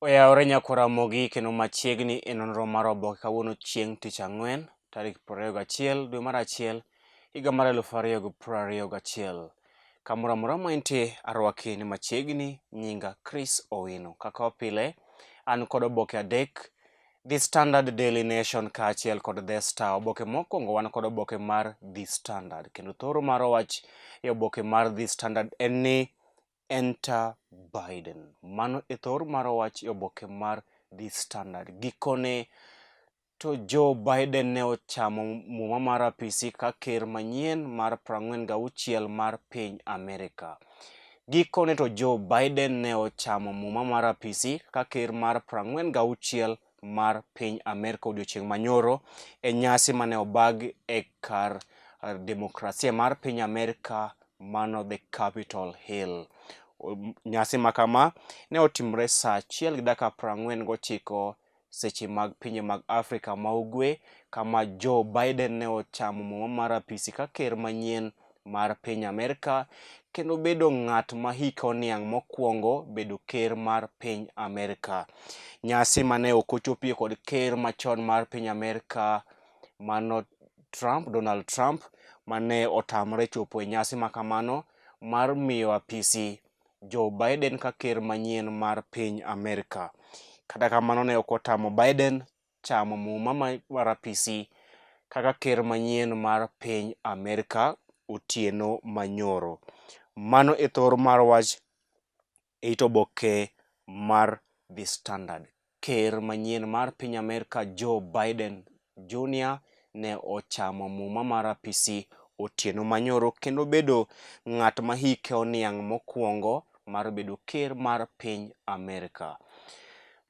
Oyawore nyakwar Ramogi kendo machiegni e nonro mar oboke kawuono chieng' tich ang'wen tarik 21 dwe mar achiel higa mar 2021. Kamoro amora ma intie arwaki ni machiegni nyinga Chris Owino. Kaka pile an kod oboke adek The Standard Daily Nation kaachiel kod The Star. Oboke mokwongo wan kod oboke mar The Standard kendo thoro mar wach e oboke mar The Standard en ni Enter Biden. Mano e thor mar wach e oboke mar The Standard. Gikone to Joe Biden ne ochamo muma mar apisi ka ker manyien mar 46 mar piny Amerika. Gikone to Joe Biden ne ochamo muma mar apisi ka ker mar 46 mar piny Amerka odiochieng' manyoro e nyasi mane obag e kar demokrasia mar piny Amerka mano the Capitol Hill. Nyasi ma kama ne otimore saa achiel gi dakika 49 seche mag pinje mag Afrika ma Ugwe kama Joe Biden ne ochamo muma mar apisi ka ker manyien mar piny Amerka kendo bedo ng'at ma hike oniang' mokwongo bedo ker mar piny Amerka. Nyasi mane ok ochopie kod ker machon mar piny Amerka mano Trump, Donald Trump mane otamre chopo e nyasi ma kamano mar miyo apisi Joe Biden ka ker manyien mar piny Amerka. Kata kamano ne ok otamo Biden chamo muma mar apisi kaka ker manyien mar piny Amerka otieno manyoro. Mano e thor mar wach e it oboke mar The Standard. Ker manyien mar piny Amerka Joe Biden Jr. ne ochamo muma mar apisi otieno manyoro kendo bedo ng'at ma hike oniang' mokwongo mar bedo ker mar piny Amerka.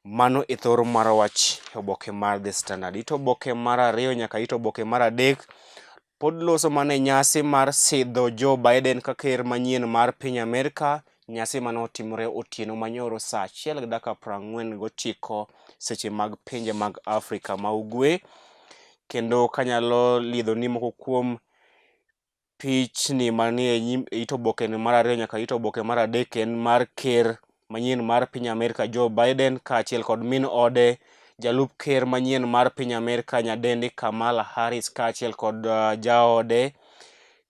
Mano e thor mar wach e oboke mar The Standard. It oboke mar ariyo nyaka it oboke mar adek pod loso mana e nyasi mar sidho Joe Biden ka ker manyien mar piny Amerka, nyasi mane otimore otieno manyoro saa achiel gi dakika 49 seche mag pinje mag Afrika ma Ugwe. Kendo kanyalo lidho ni moko kuom pichni manie nyim it oboke ni mar ariyo nyaka it oboke mar adek en mar ker manyien mar piny Amerka Joe Biden kaachiel kod min ode jalup ker manyien mar piny Amerka nyadendi Kamala Harris kaachiel kod jaode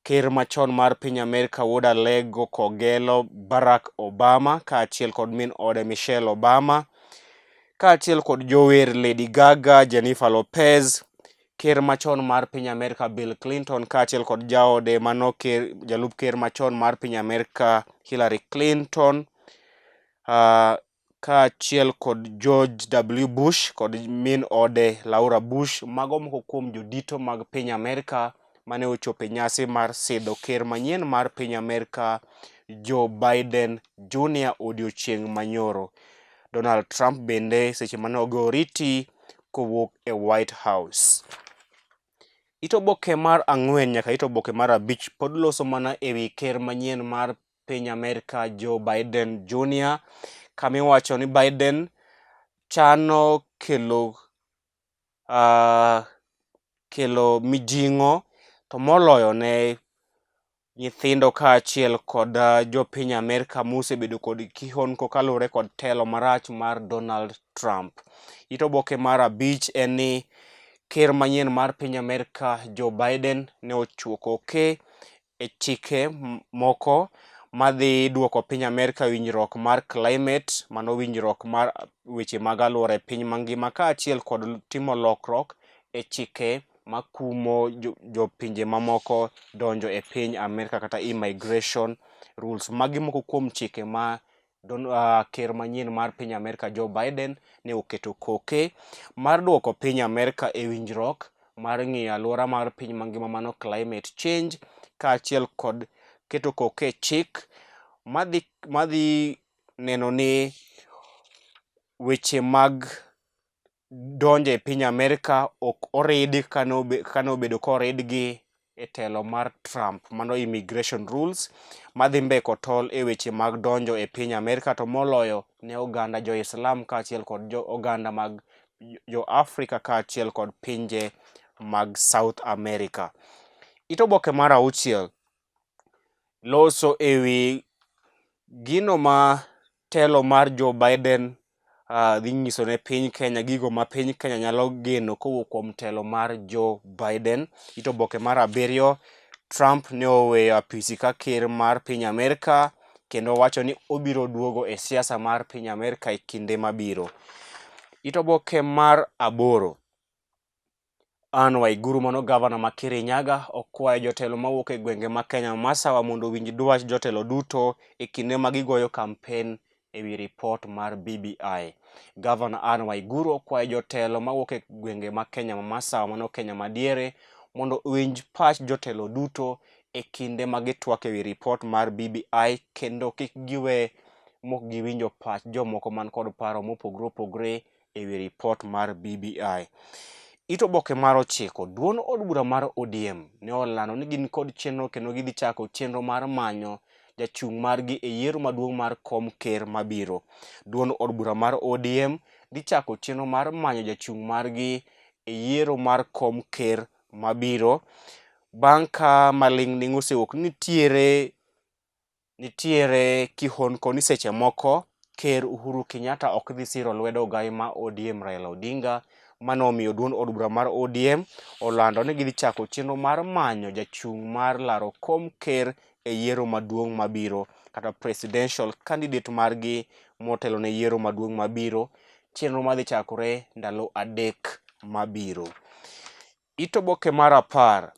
ker machon mar piny Amerka wuod Alego Kogelo Barack Obama kaachiel kod min ode Michelle Obama kaachiel kod jower Lady Gaga, Jennifer Lopez, ker machon mar piny Amerka Bill Clinton kaachiel kod jaode mano ker, jalup ker machon mar piny Amerka Hillary Clinton kaachiel kod George W. Bush kod min ode Laura Bush. Mago moko kuom jodito mag piny Amerka mane ochopo e nyasi mar sidho ker manyien mar piny Amerka Joe Biden Jr. odiochieng' manyoro. Donald Trump bende seche mane ogo oriti kowuok e White House. It oboke mar ang'wen nyaka it oboke mar abich pod loso mana e wi ker manyien mar piny Amerka Joe Biden Jr. kama iwacho ni Biden chano kelo kelo mijing'o to moloyo ne nyithindo kaachiel kod jopiny Amerka mosebedo kod kihondko kaluwore kod telo marach mar Donald Trump. It oboke mar abich en ni ker manyien mar piny Amerka Joe Biden ne ochuo koke e chike moko madhi duoko piny Amerka winjruok mar climate, mano winjruok mar weche mag alwora e piny mangima kaachiel kod timo lokruok e chike makumo jopinje mamoko donjo e piny Amerka kata immigration rules. Magi moko kuom chike ma ker manyien mar piny Amerka Joe Biden ne oketo koke mar duoko piny Amerka e winjruok mar ng'iyo alwora mar piny mangima mano climate change kaachiel kod keto koke e chik madhi neno ni weche mag donjo e piny Amerka ok oridi kaka nobedo koridgi e telo mar Trump, mano immigration rules madhi mbeko tol e weche mag donjo e piny Amerka to moloyo ne oganda jo Islam kaachiel kod jo oganda mag jo Afrika kaachiel kod pinje mag South America. It oboke mar auchiel loso e wi gino ma telo mar Joe Biden dhi nyiso ne piny Kenya gigo ma piny Kenya nyalo geno kowuok kuom telo mar Joe Biden. It oboke mar abiriyo, Trump ne oweyo apisi ka ker mar piny Amerka kendo wacho ni obiro duogo e siasa mar piny Amerka e kinde mabiro. It oboke mar aboro, Anne Waiguru mano gavana ma Kirinyaga okwayo jotelo mawuok e gwenge ma Kenya masawa mondo owinj dwach jotelo duto e kinde ma gigoyo kampen e wi ripot mar BBI. Gavana Anne Waiguru okwayo jotelo mawuok e gwenge ma Kenya ma masawa mano Kenya madiere mondo owinj pach jotelo duto e kinde ma gitwak e wi ripot mar BBI kendo kik giwe mok giwinjo pach jomoko man kod paro mopogore opogore e wi ripot mar BBI. It oboke mar ochiko, duond od bura mar ODM ne olando ni gin kod chenro kendo gidhi chako chenro mar manyo jachung' margi e yiero maduong' mar kom ker mabiro. Duond od bura mar ODM dhi chako chenro mar manyo jachung' margi e yiero mar kom ker mabiro bang' ka maling'ling' osewuok ni nitiere Nitiere kihondko ni seche moko Ker Uhuru Kenyatta ok dhi siro lwedo ogai ma ODM Raila Odinga. Mano omiyo duond od bura mar ODM olando ni gidhi chako chenro mar manyo jachung' mar laro kom ker e yiero maduong' mabiro kata presidential candidate margi motelo ne yiero maduong' mabiro, chenro madhi chakore ndalo 3 mabiro. It oboke mar 10.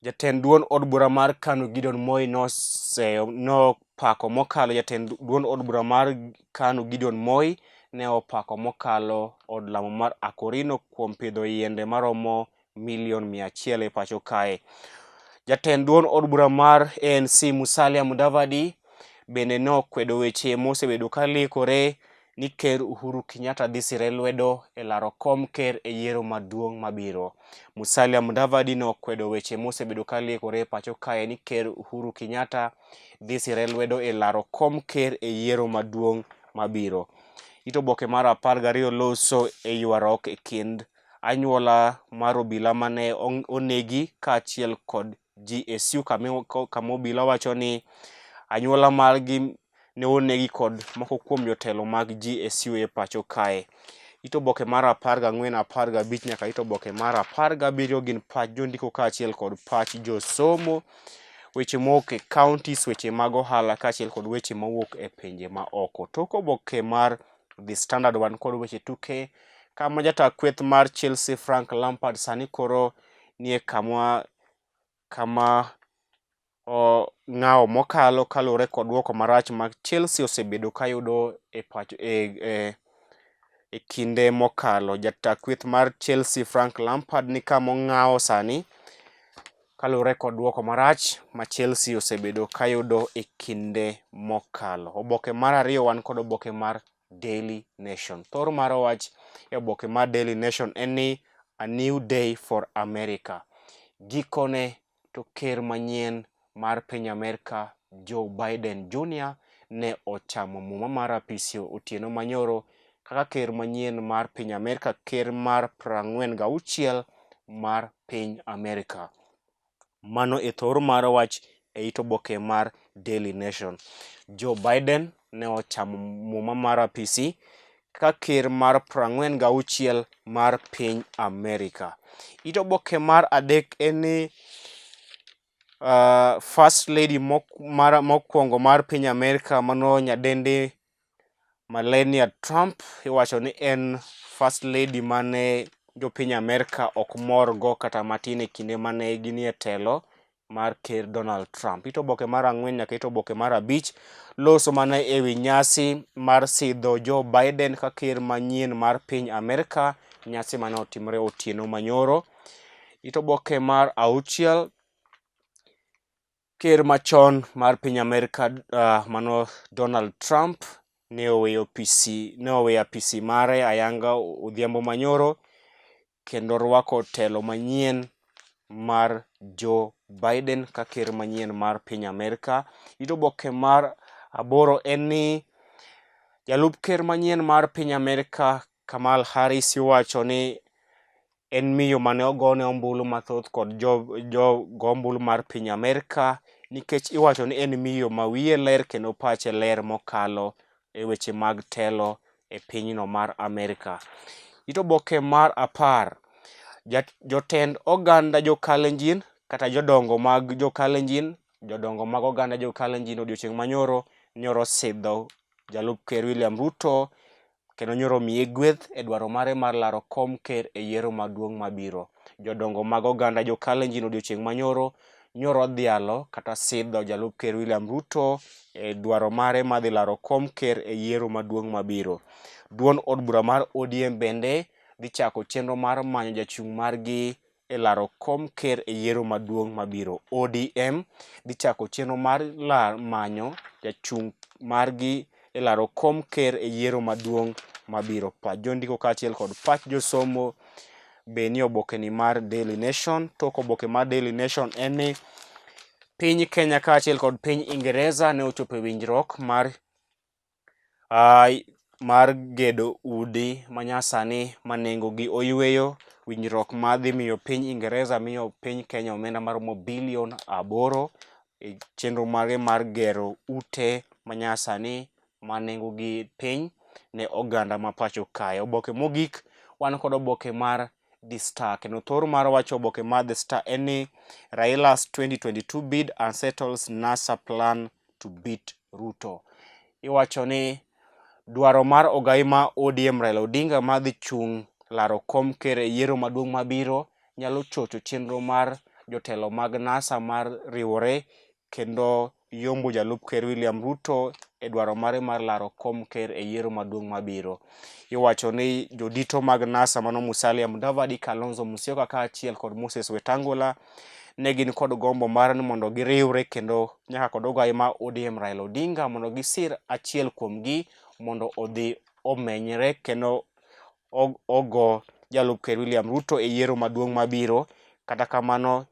Jatend duond od bura mar KANU Gideon Moi nopako mokalo Jatend duond od bura mar KANU Gideon Moi ne opako mokalo od lamo mar Akorino kuom pidho yiende maromo milion 100 e pacho kae. Jatend duond od bura mar ANC Musalia Mudavadi bende ne okwedo weche mosebedo ka lekore ni Ker Uhuru Kenyatta dhi sire lwedo e laro kom ker e yiero maduong' mabiro. Musalia Mudavadi ne okwedo weche mosebedo ka liekore e pacho kae ni Ker Uhuru Kenyatta dhi sire lwedo e laro kom ker e yiero maduong' mabiro. It oboke mar 12 loso e ywaruok e kind anyuola mar obila mane onegi kaachiel kod GSU kama obila wacho ni anyuola margi ne onegi kod moko kuom jotelo mag GSU e pacho kae. It oboke mar 14, 15 nyaka it oboke mar 17 gin pach jondiko kaachiel kod pach josomo, weche mowuok e counties, weche mag ohala kaachiel kod weche mowuok e pinje ma oko. Tok oboke mar The Standard wan kod weche tuke kama jata kweth mar Chelsea Frank Lampard sani koro nie kama ng'awo mokalo kaluwore kod duoko marach ma Chelsea osebedo kayudo e pacho e kinde mokalo. Jata kweth mar Chelsea Frank Lampard ni kama ong'awo sani kaluwore kod duoko marach ma Chelsea osebedo kayudo e kinde mokalo. Oboke mar ariyo wan kod oboke mar Daily Nation. Thor mar wach e oboke mar Daily Nation en ni A New Day for America. Gikone to ker manyien mar piny Amerka Joe Biden Jr. ne ochamo muma mar apisi otieno manyoro kaka ker manyien mar piny Amerka, ker mar 46 mar piny Amerka. Mano e thor mar wach e it oboke mar Daily Nation. Joe Biden ne ochamo muma mar apisi kaka ker mar 46 mar piny Amerka. It oboke mar adek en ni First Lady mokwongo mar piny Amerka mano nyadendi Melania Trump iwacho ni en First Lady mane jopiny Amerka ok morgo kata matin e kinde mane ginie telo mar ker Donald Trump. It oboke mar 4 nyaka it oboke mar 5 loso mana e wi nyasi mar sidho Joe Biden ka ker manyien mar piny Amerka, nyasi mane otimore otieno manyoro. It oboke mar 6 ker machon mar piny Amerka mano Donald Trump ne oweyo apisi mare ayanga odhiambo manyoro kendo rwako telo manyien mar Joe Biden ka ker manyien mar piny Amerka. It oboke mar 8 en ni jalup ker manyien mar piny Amerka Kamala Harris iwacho ni en miyo mane ogone ombulu mathoth kod jo go ombulu mar piny Amerka nikech iwacho ni en miyo ma wiye ler kendo pache ler mokalo e weche mag telo e e pinyno mar Amerka. It oboke mar 10 jotend oganda jo Kalenjin kata jodongo mag jo Kalenjin, jodongo mag oganda jo Kalenjin odiochieng' manyoro nyoro sidho jalup ker William Ruto kendo nyoro miye gweth e dwaro mare mar laro kom ker e yiero maduong' mabiro. Jodongo mag oganda jo Kalenjin odiochieng' manyoro nyoro odhialo kata sidho jalup ker William Ruto e dwaro mare mar dhi laro kom ker e yiero maduong' mabiro. Duond od bura mar ODM bende dhi chako chenro mar manyo jachung' margi e laro kom ker e yiero maduong' mabiro. ODM dhi chako chenro mar manyo jachung' margi e laro kom ker e yiero maduong' mabiro. Pach jondiko kaachiel kod pach josomo be nie obokeni mar Daily Nation. Tok oboke mar Daily Nation en ni piny Kenya kaachiel kod piny Ingereza ne ochopo e winjruok mar mar gedo udi manyasani ma nengogi oyweyo. Winjruok ma dhi miyo piny Ingereza miyo piny Kenya omenda maromo bilion 8 e chenro mage mar gero ute manyasani ma nengogi piny ne oganda ma pacho kae. Oboke mogik wan kod oboke mar The Star kendo thor mar wacho oboke mar The Star en ni Raila's 2022 bid unsettles NASA plan to beat Ruto. Iwacho ni dwaro mar ogai ma ODM Raila Odinga ma dhi chung' laro kom ker e yiero maduong' mabiro nyalo chocho chenro mar jotelo mag NASA mar riwore kendo yombo jalup ker William Ruto e dwaro mare mar laro kom ker e yiero maduong' mabiro. Iwacho ni jodito mag NASA mano Musalia Mudavadi, Kalonzo Musyoka kaachiel kod Moses Wetangula ne gin kod gombo mar ni mondo giriwre kendo nyaka kod ogai ma ODM Raila Odinga mondo gisir achiel kuomgi mondo odhi omenyre kendo ogo jalup ker William Ruto e yiero maduong' mabiro. Kata kamano,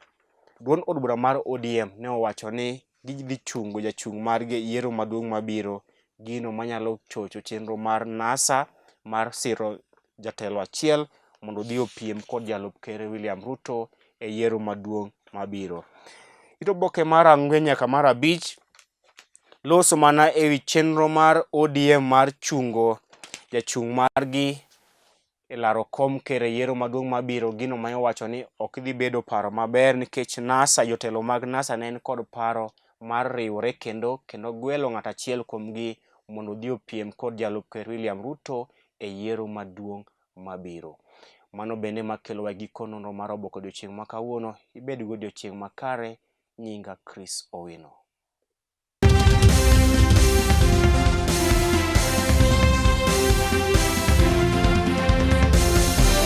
duond od bura mar ODM ne owacho ni gidhi chungo jachung' margi e yiero maduong' mabiro, gino manyalo chocho chenro mar NASA mar siro jatelo achiel mondo odhi opiem kod jalup ker William Ruto e yiero maduong' mabiro. It oboke mar 4 nyaka mar 5 loso mana ewi chenro mar ODM mar chungo jachung' margi e laro kom ker e yiero maduong' mabiro, gino ma iwacho ni ok dhi bedo paro maber nikech NASA, jotelo mag NASA ne en kod paro mar riwore kendo gwelo ng'at achiel kuomgi mondo odhi opiem kod jalup ker William Ruto e yiero maduong' mabiro. Mano bende makelowa e giko nonro mar oboke odiochieng' ma kawuono. Ibed gi odiochieng' makare. Nyinga Chris Owino.